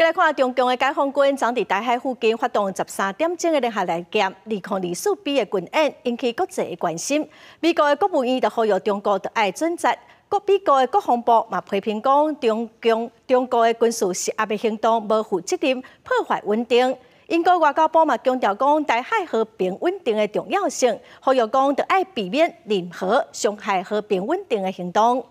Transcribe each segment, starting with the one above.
來看中共的解放軍昨佇台海附近發動13點鐘的聯合來艦2024 B 的軍演，引起國際的關心。美國的國務院就呼籲中國著愛準則，國美國的國防部嘛批評講，中共中國的軍事施壓的行動無負責任，破壞穩定。英國外交部嘛強調講，台海和平穩定的重要性，呼籲講著愛避免任何傷害和平穩定的行動。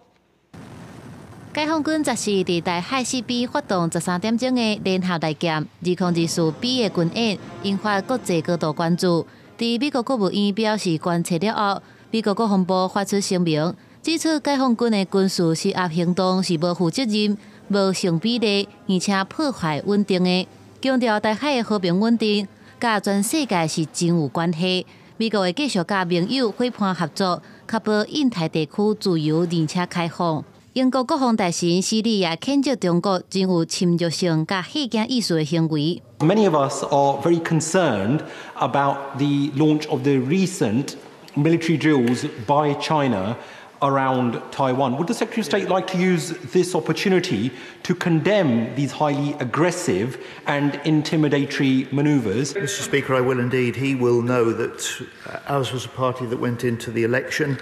解放軍十四佇台海四邊發動十三點鐘的聯合來艦2024 B 的軍演，引發國際高度關注。佇美國國務院表示關切了後，美國國防部發出聲明，指出解放軍的軍事施壓行動是無負責任、無成比例，而且破壞穩定的，強調台海的和平穩定，佮全世界是真有關係。美國會繼續佮盟友夥伴合作，確保印太地區自由而且開放。英國國防大臣施利也譴責中國真有侵略性佮嚇驚意思的行為。 Many of us are very concerned about the launch of the recent military drills by China around Taiwan. Would the Secretary of State like to use this opportunity to condemn these highly aggressive and intimidatory maneuvers? Mr. Speaker, I will indeed. He will know that ours was a party that went into the election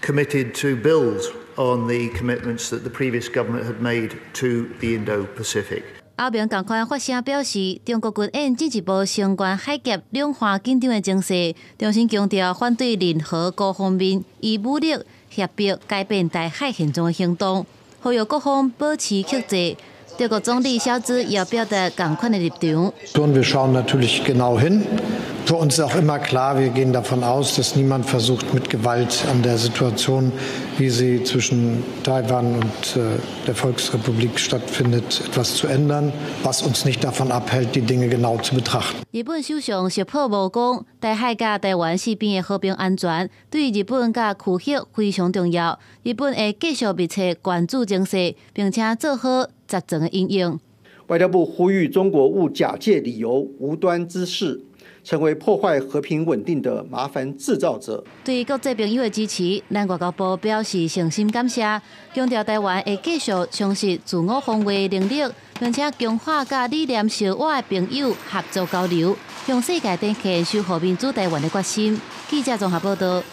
committed to build on the commitments that the previous government had made to the Indo-Pacific. 歐盟仝款發聲表示，中國軍演進一步升懸海峽兩岸緊張的情勢，重新強調反對任何孤方面以武力脅迫改變台海現狀的行動，呼籲各方保持克制。德國總理蕭茲也表達仝款的立場。 Wir schauen natürlich genau hin. Für uns ist auch immer klar, wir gehen davon aus, dass niemand versucht, mit Gewalt an der Situation, wie sie zwischen Taiwan und der Volksrepublik stattfindet, etwas zu ändern, was uns nicht davon abhält, die Dinge genau zu betrachten. 日本首相石破茂講，台海佮台灣四邊的和平安全對日本佮區域非常重要。日本會繼續密切關注情勢，並且做好十全的因應。外交部呼籲中國勿假借理由無端滋事，成為破壞和平穩定的麻煩製造者。對國際朋友的支持，咱外交部表示誠心感謝，強調台灣會繼續充實自我防衛能力，並且強化佮理念相倚的朋友合作交流，向世界展現守護民主台灣的決心。記者綜合報道。